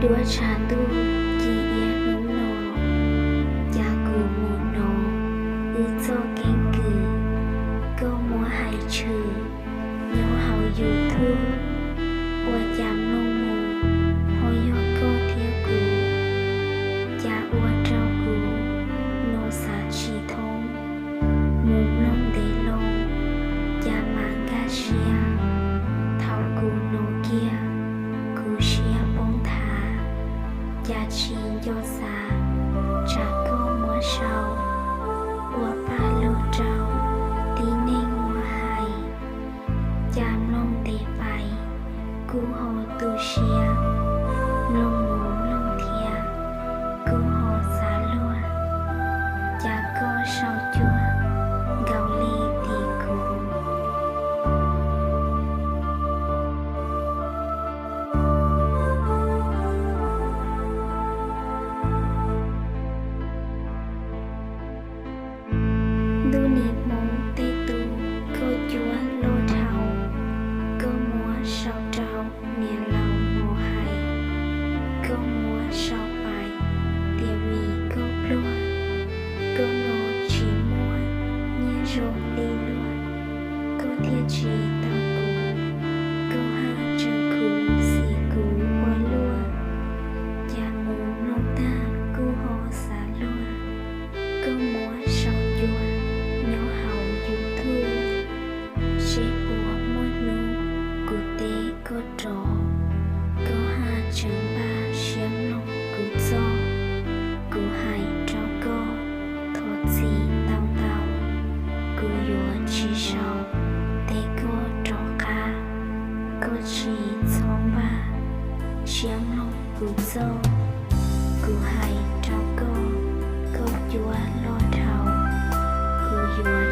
Duab tshav ntuj ci iab hnub no, cas kuv mus hnov wb txoj keeb kwm. Koj muab hais tshwm nyob hauv YouTube, ua cas mloog mus ho yog koj thiab kuv. Cas ua rau kuv no xav tsis thoob, mus mloog ntev loo, cas mas nkag siab. Thaum kuv hnov kiag, kuv siab poob nthav, cas tsis nco xav, tsam koj muab sau ua paj lug rau tib neeg muab hais. Cas mloog ntev pais, kuj ho tu siab, mloog mus mloog thiab, kuj ho xav luag. Cas koj sau cuag nkaus li tim kuv. Ntuj nim hmoov tej tus koj cuab loj dhau, koj muab sau rau niam laus mus hais, koj muab sau pais tias vim koj pluag, koj no tsis muaj nyiaj zoo li luag, koj thiaj tsis tau kuv, koj haj tseem khuv xim kuv ua luaj. Cas mus mloog tag kuj ho xav luag, koj muab sau cuag nyob hauv YouTube, seb puas muaj hnub kuv teb koj rov, koj haj tseem npaj siab mloog kuv txoj. Kuv hais rau koj thov txim ntau ntau, kuv yuav tsis sau teb koj rov qab, koj tsis txhob npaj siab mloog kuv txoj. Kuv hais rau koj, koj cuab loj dhau, kuv yuav